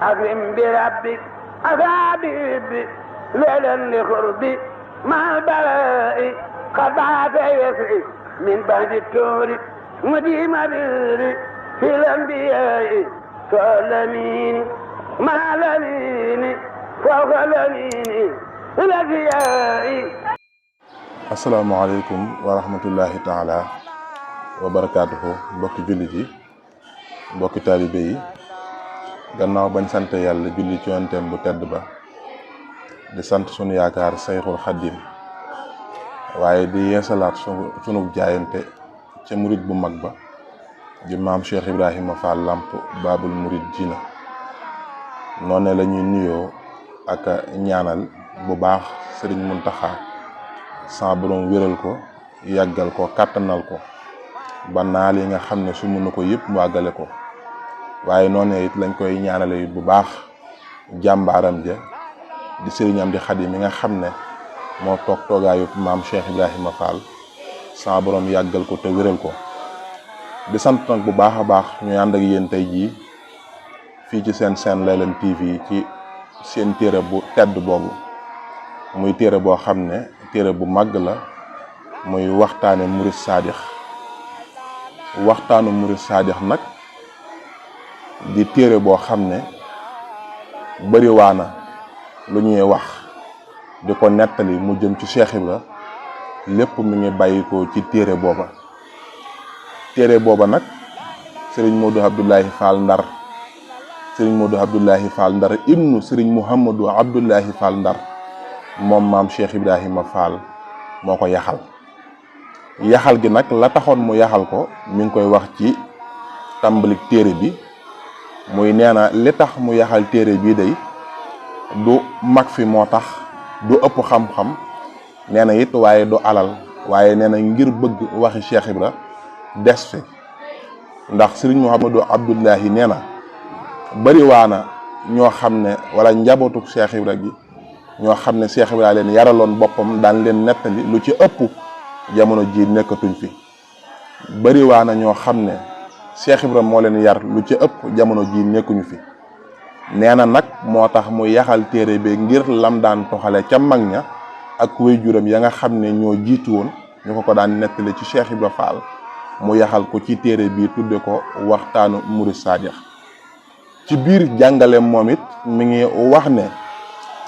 أكرم بربك أصابي ليلا لقربي مع البلاء قد بعث يسري من بعد التور مديم بيري في الأنبياء فالأمين مع الأمين فوق الأمين الأنبياء. asalaamaaleykum wa rahmatullahi taala wa barakaatuhu mbokki jullit yi mbokki taalibe yi gannaaw bañ sant yàlla julli ci yonentam bu tedd ba di sant sunu yaakaar Sayxul Xaddim waaye di yeesalaat sunu jaayante ca murid bu mag ba di maam Cheikh Ibrahima Fall Lamp Baabul Muridiina noonu la ñuy nuyoo ak ñaanal bu baax Sëriñ Muntaxa sa borom wéral ko yàggal ko kàttanal ko ba naal yi nga xam ne su mën na ko yëpp mu àggale ko waaye noonu it lañ koy ñaanale bu baax jàmbaaram ja di sëriñam di Xadim mi nga xam ne moo toog toogaayu maam Cheikh Ibrahima Fall sa borom yàggal ko te wéral ko di sant nag bu baax a baax ñu ànd ak yéen tey jii fii ci seen Laylen TV ci seen téere bu tedd boobu muy téere boo xam ne téere bu màgg la muy waxtaanu murid saadix nag di téere boo xam ne bariwaana lu ñuy wax di ko nettali mu jëm ci Cheikh Ibra lépp mi ngi bàyyi ko ci téere booba nag sëriñ Modou Abdoulahi Fall Ndar ibnu sëriñ Mouhamadou Abdoulahi Fall Ndar moom maam Cheikh Ibrahima Fall moo ko yaxal gi nag la taxoon mu yaxal ko mi ngi koy wax ci tàmbalik téere bi muy nee na li tax mu yaxal téere bii day du mag fi moo tax du ëpp xam-xam nee na it waaye du alal waaye nee na ngir bëgg waxi Cheikh Ibra des fi ndax sëriñ Mouhamadou Abdoulahi nee na bariwaana ñoo xam ne wala njabootu Cheikh Ibra gi ñoo xam ne Cheikh Ibra leen yaraloon boppam daan leen nettali lu ci ëpp jamono ji nekkatuñ fi bariwaana ñoo xam ne Cheikh Ibra moo leen yar lu ci ëpp jamono ji nekkuñu fi nee na nag moo tax mu yaxal téere bi ngir lam daan toxale ca mag ña ak waajuram ya nga xam ne ñoo jiitu woon ñu ko daan nettali ci Cheikh Ibra Fall mu yaxal ko ci téere bi tudde ko waxtaanu murid saadix ci biir jàngaleem moom it mi ngi wax ne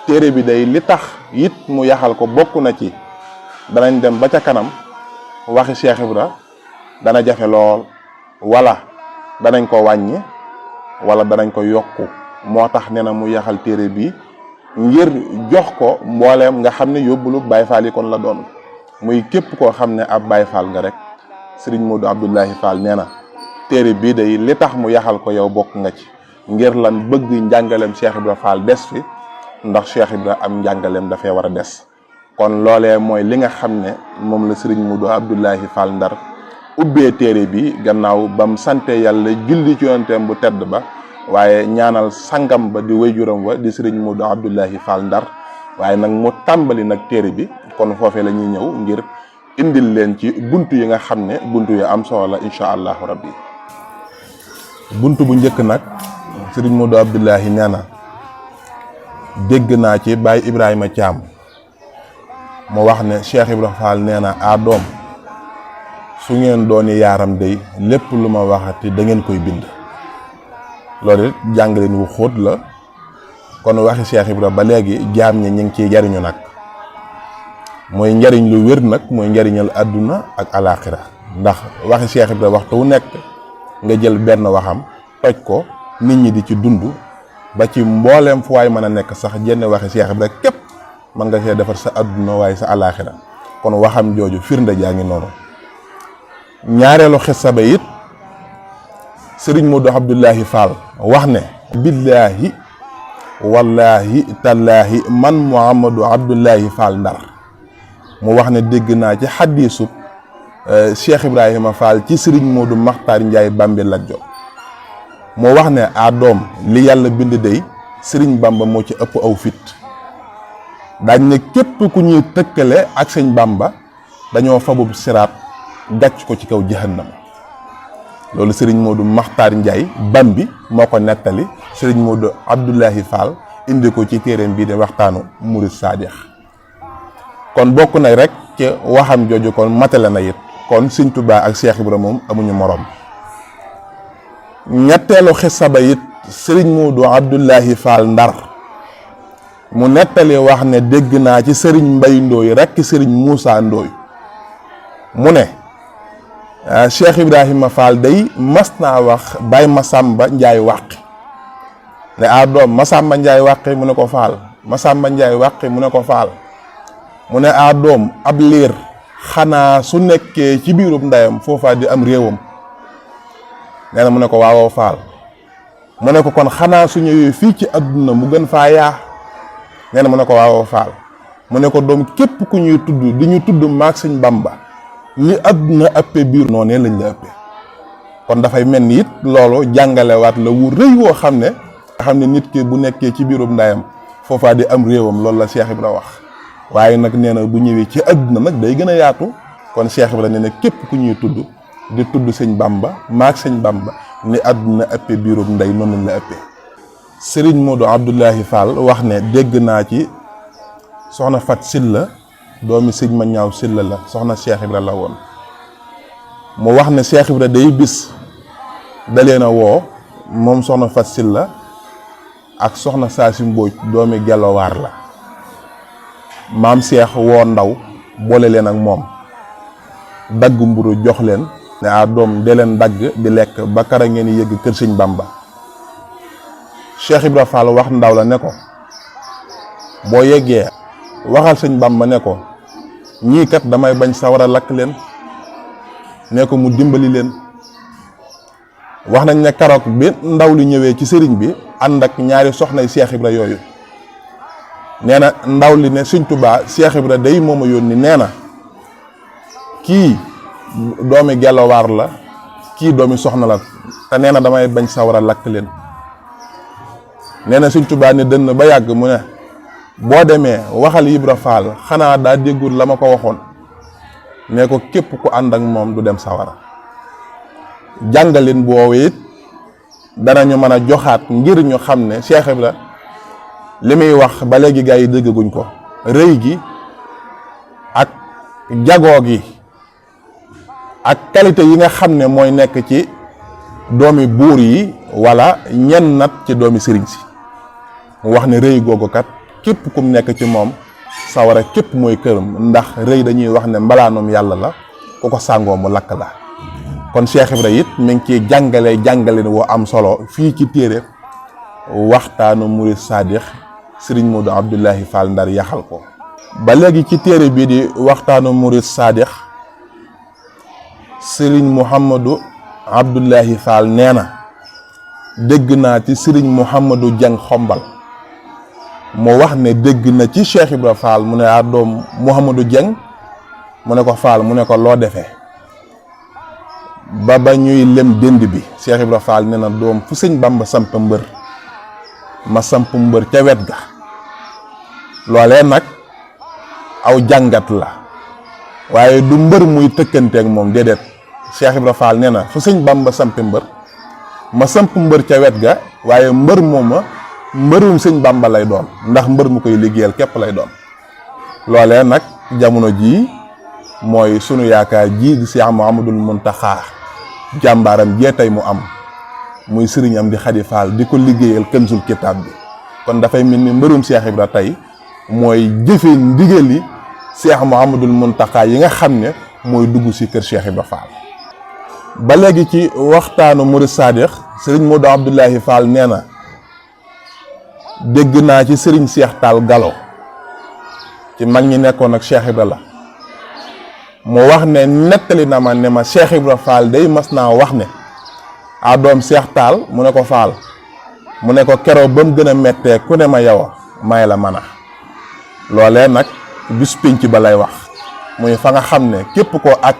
téere bi day li tax it mu yaxal ko bokk na ci danañ dem ba ca kanam waxi Cheikh Ibra dana jafe lool wala danañ ko wàññi wala danañ ko yokku moo tax nee na mu yaxal téere bi ngir jox ko mbooleem nga xam ne yóbbulu Baay Faal yi kon la doon muy képp koo xam ne ab Baay Faal nga rek Sëriñ Modou Abdoulahi Fall nee na téere bii day li tax mu yaxal ko yow bokk nga ci ngir lan bëgg njàngaleem Cheikh Ibra Fall des fi ndax Cheikh Ibra am njàngaleem dafay war a des kon loolee mooy li nga xam ne moom la Sëriñ Modou Abdoulahi Fall Ndar ubbee téere bi gannaaw bam sante yàlla julli ci yonentam bu tedd ba waaye ñaanal sangam ba di waajuram wa di Sëriñ Modou Abdoulahi Fall Ndar waaye nag mu tàmbali nag téere bi kon foofee la ñuy ñëw ngir indil leen ci buntu yi nga xam ne buntu yu am solo la incha allahu rabbi buntu bu njëkk nag Sëriñ Modou Abdoulahi nee na dégg naa ci Baay Ibrahima Thiam mu wax ne Cheikh Ibra Fall nee na doom su ngeen dooni yaaram day lépp lu ma waxati da ngeen koy bind loolu it jàngaleen wu xóot la kon waxi Cheikh Ibra ba léegi jaam ñi ñu ngi ciy jariñu nag mooy njariñ lu wér nag mooy njariñal àdduna ak alaaxira ndax waxi Cheikh Ibra waxtu wu nekk nga jël benn waxam toj ko nit ñi di ci dund ba ci mbooleem fu waay mën a nekk sax jenn waxi Cheikh Ibra képp mën nga see defar sa àdduna waaye sa alaaxira kon waxam jooju firnde jaa ngi noonu ñaareelu xissa ba it Sëriñ Modou Abdoulahi Fall wax ne billaahi wallaahi tallaahi man Mouhamadou Abdoulahi Fall Ndar mu wax ne dégg naa ci xaddiisu Cheikh Ibrahima Fall ci Sëriñ Modou Makhtar Ndiaye Bambi Lajjo mu wax ne doom li yàlla bind day Sëriñ Bamba moo ci ëpp aw fit dañ ne képp ku ñuy tëkkale ak sëñ Bamba dañoo fabub siraat gàcc ko ci kaw jahannam loolu Sëriñ Modou Makhtar Ndiaye Bambi moo ko nettali sëriñ Modou Abdoulahi Fall indi ko ci téereem bii de waxtaanu murid saadix. kon bokk na rek ci waxam jooju kon matale na it kon Sëriñ Tuubaa ak Cheikh Ibra moom amuñu morom. ñetteelu xissa ba it sëriñ Modou Abdoulahi Fall Ndar mu nettali wax ne dégg naa ci sëriñ Mbay Ndooy rekk sëriñ Muusa Ndooy mu ne Cheikh Ibrahima Fall day mas naa wax Baay Masamba Njaay Wàqi ne doom Masamba Njaay Wàqi mu ne ko Fall Masamba Njaay Wàqi mu ne ko Fall mu ne doom ab liir xanaa su nekkee ci biirub ndeyam foofaa di am réewam. nee na mu ne ko waawoo Fall mu ne ko kon xanaa su ñëwee fii ci àdduna mu gën faa yaa. nee na mu ne ko waawoo Fall mu ne ko doom képp ku ñuy tudd di ñu tudd maag Sëñ Bamba li àdduna ëppee biir noonee lañ la ëppee. kon dafay mel ni it loolu jàngalewaat la wu rëy woo xam ne nit ki bu nekkee ci biirub ndayam foofaa di am réewam loolu la Cheikh Ibra wax. waaye nag nee na bu ñëwee ci àdduna nag day gën a yaatu. kon Cheikh Ibra nee na képp ku ñuy tudd di tudd Sëñ Bamba maag Sëñ Bamba ni àdduna ëppee biirub ndey noonu lañ la ëppee. sëriñ Modou Abdoulahi Fall wax ne dégg naa ci soxna Fat Silla doomi sëñ ma ñaaw Silla la soxna Cheikh Ibra la woon mu wax ne Cheikh Ibra day bis da leen a woo moom soxna Fat Silla ak soxna Saasi Mbóoj doomi Gelowaar la maam Cheikh woo ndaw boole leen ak moom dagg mburu jox leen ne doom de leen dagg di lekk ba kara ngeen yëgg kër Sëñ Bamba. Cheikh Ibra Fall wax ndaw la ne ko boo yeggee waxal Sëñ Bamba ne ko ñii kat damay bañ sawara lakk leen ne ko mu dimbali leen. wax nañ ne karoog bi ndaw li ñëwee ci sëriñ bi ànd ak ñaari soxnay Cheikh Ibra yooyu nee na ndaw li ne Sëñ Tuubaa Cheikh Ibra day mooma yónni nee na kii doomi Gelowaar la kii doomi soxna la te nee na damay bañ sawara lakk leen. nee na Sëñ Tuubaa ne dënn ba yàgg mu ne boo demee waxal Ibra Fall xanaa daa déggul la ma ko waxoon ne ko képp ku ànd ak moom du dem sawara. jàngalin boobu it danañu mën a joxaat ngir ñu xam ne Cheikh Ibra li muy wax ba léegi gaa yi déggaguñ ko rëy gi ak jagoo gi ak qualité yi nga xam ne mooy nekk ci doomi buur yi wala ñenn nat ci doomi sëriñ si. mu wax ne rëy googu kat képp kum nekk ci moom sawara képp mooy këram ndax rëy dañuy wax ne mbalaanum yàlla la ku ko sàngoo mu lakk la. kon Cheikh Ibra it mi ngi ciy jàngale woo am solo fii ci téere waxtaanu murid saadix sëriñ Modou Abdoulahi Fall Ndar yaxal ko. ba léegi ci téere bii di waxtaanu murid saadix sëriñ Mouhamadou Abdoulahi Fall nee na dégg naa ci sëriñ Mouhamadou Dieng xombal mu wax ne dégg na ci Cheikh Ibra Fall mu ne doom Mouhamadou Dieng mu ne ko Fall mu ne ko loo defee ba ñuy lem dënd bi Cheikh Ibra Fall nee na doom fu Sëñ Bamba samp mbër ma samp mbër ca wet ga. loolee nag aw jàngat la waaye du mbër muy tëkkanteeg moom déedéet Cheikh Ibra Fall nee na fu Sëñ Bamba samp mbër ma samp mbër ca wet ga waaye mbër mooma mbërum Sëñ Bamba lay doon ndax mbër mu koy liggéeyal képp lay doon. loolee nag jamono jii mooy sunu yaakaar ji di Cheikh Mouhamadoul Mountakha jàmbaaram jee tey mu am muy sëriñam di Xadi Fall di ko liggéeyal Kanzul Kitaab bi. kon dafay mel ni mbërum Cheikh Ibra tey mooy jëfe ndigali Cheikh Mouhamadoul Mountakha yi nga xam ne mooy dugg si kër Cheikh Ibra Fall. ba léegi ci waxtaanu murid saadix sëriñ Modou Abdoulahi Fall nee na dégg naa ci sëriñ Cheikh Tall Galo ci mag ñi nekkoon ak Cheikh Ibra la mu wax ne nettali na ma ne ma Cheikh Ibra Fall day mas naa wax ne doom Cheikh Tall mu ne ko Fall mu ne ko keroog ba mu gën a mettee ku ne ma yow may la mën a loolee nag bis pénc ba lay wax muy fa nga xam ne képp koo ak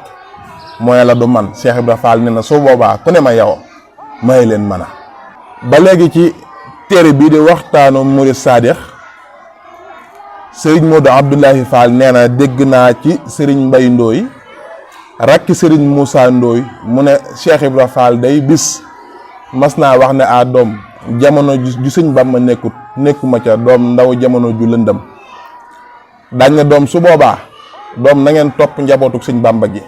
mooy la du man Cheikh Ibra Fall ne na su boobaa ku ne ma yow may leen mën a. ba léegi ci téere bii di waxtaanu murid saadix sëriñ Modou Abdoulahi Fall nee na dégg naa ci sëriñ Mbay Ndooy rakki sëriñ Moussa Ndooy mu ne Cheikh Ibra Fall day bis mas naa wax ne doom jamono ju sëñ Bamba nekkuma ca doom ndaw jamono ju lëndëm dañ ne doom su boobaa doom na ngeen topp njabootuk sëñ Bamba gi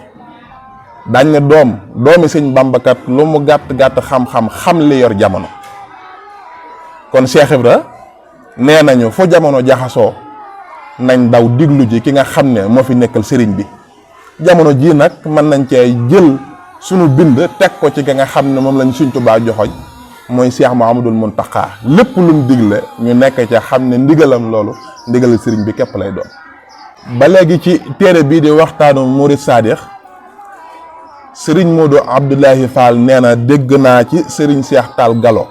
dañ ne doomi sëñ Bamba kat lu mu gàtt xam-xam xam li yor jamono kon Cheikh Ibra nee nañu fu jamono jaxasoo nañ daw diglu ji ki nga xam ne moo fi nekkal sëriñ bi jamono jii nag mën nañ cee jël sunu bind teg ko ci ki nga xam ne moom lañ Sëriñ Tuubaa joxoñ mooy Cheikh Mouhamadoul Mountakha lépp lu mu digle ñu nekk ca xam ne ndigalam loolu ndigalal sëriñ bi képp lay doon. ba léegi ci téere bii di waxtaanu Murid Saadix sëriñ Modou Abdoulahi Fall nee na dégg naa ci sëriñ Cheikh Tall Galo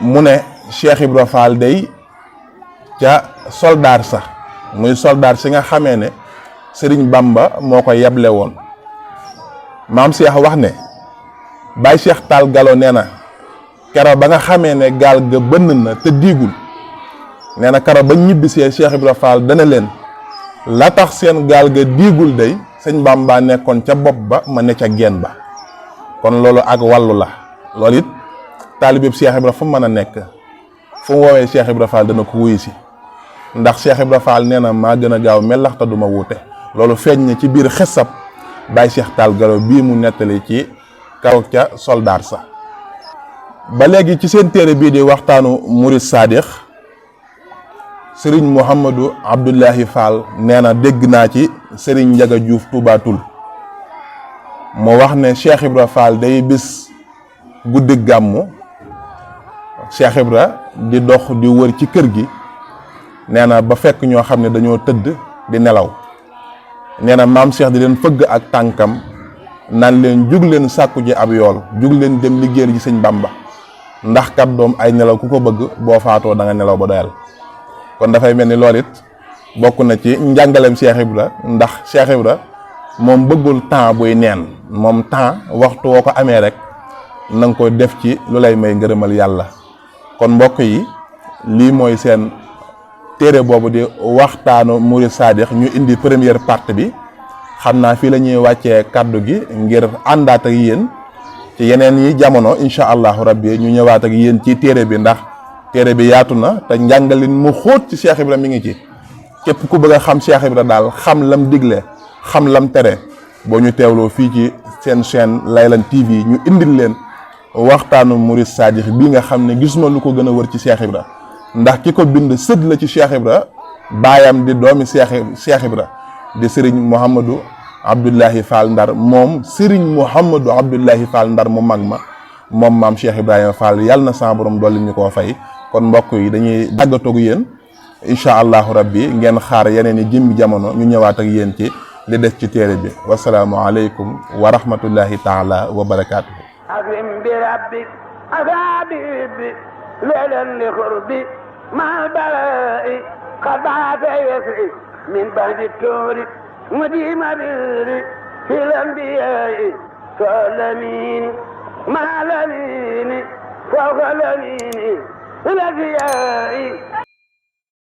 mu ne Cheikh Ibra Fall day ca soldaar sax muy soldaar si nga xamee ne sëriñ Bamba moo ko yeble woon maam Cheikh wax ne Baye Cheikh Tall Galo nee na keroog ba nga xamee ne gaal ga bënn na te diigul nee na keroog ba ñibbisee Cheikh Ibra Fall dana leen la tax seen gaal ga diigul day sëñ Bamba nekkoon ca bopp ba ma ne ca geen ba kon loolu ak wàllu la loolu it taalibeeb Cheikh Ibra fu mu mën a nekk fu mu woowee Cheikh Ibra Fall dana ko wuyu si ndax Cheikh Ibra Fall nee na maa gën a gaaw melax te du ma wuute loolu feeñ na ci biir xisab Baye Cheikh Tall Galo bii mu nettali ci kaw ca soldaar sa ba léegi ci seen téere bii di waxtaanu Murid Saadix sëriñ Mouhamadou Abdoulahi Fall nee na dégg naa ci sëriñ Njaga Juuf Touba Toul moo wax ne Cheikh Ibra Fall day bis guddi gàmmu Cheikh Ibra di dox di wër ci kër gi nee na ba fekk ñoo xam ne dañoo tëdd di nelaw nee na maam Cheikh di leen fëgg ak tànkam naan leen jug leen sàkku ji ab yool jug leen dem liggéeyal ji sëñ Bamba ndax kat doom ay nelaw ku ko bëgg boo faatoo da nga nelaw ba doyal kon dafay mel ni loolu it bokk na ci njàngaleem Cheikh Ibra ndax Cheikh Ibra moom bëggul temps buy neen moom temps waxtu woo ko amee rek na nga ko def ci lu lay may ngërëmal yàlla kon mbokk yi lii mooy seen téere boobu di waxtaanu Murid Saadix ñu indi première partie bi xam naa fii la ñuy wàccee kàddu gi ngir àndaat ak yéen ci yeneen yi jamono incha allahu rabbi ñu ñëwaat ak yéen ci téere bi ndax téere bi yaatu na te njàngalin mu xóot ci Cheikh Ibra mi ngi ci képp ku bëgg a xam Cheikh Ibra daal xam lam digle xam lam tere boo ñu teewloo fii ci seen chaîne Laylan TV ñu indil leen waxtaanu Murid Saadix bii nga xam ne gisuma lu ko gën a wër ci Cheikh Ibra ndax ki ko bind sët la ci Cheikh Ibra baayam di doomi Cheikh Ibra di Serigne Mouhamadou Abdoulahi Fall Ndar moom Serigne Mouhamadou Abdoulahi Fall Ndar mu mag ma moom maam Cheikh Ibrahima Fall yàlla na sa borom dolli ñu koo fay kon mbokk yi dañuy dàggatoog yéen incha allahu rabbi ngeen xaar yeneen i jëmmi jamono ñu ñëwaat ak yéen ci li des ci téere bi wasalaamu aleykum wa rahmatullahi taala wa barakaatuhu أكرم بربك أبابي ليلا لقربي مع البلاء قطعت يسري من بعد التور مديم بري في الأنبياء فالأمين مع الأمين فوق الأمين الأنبياء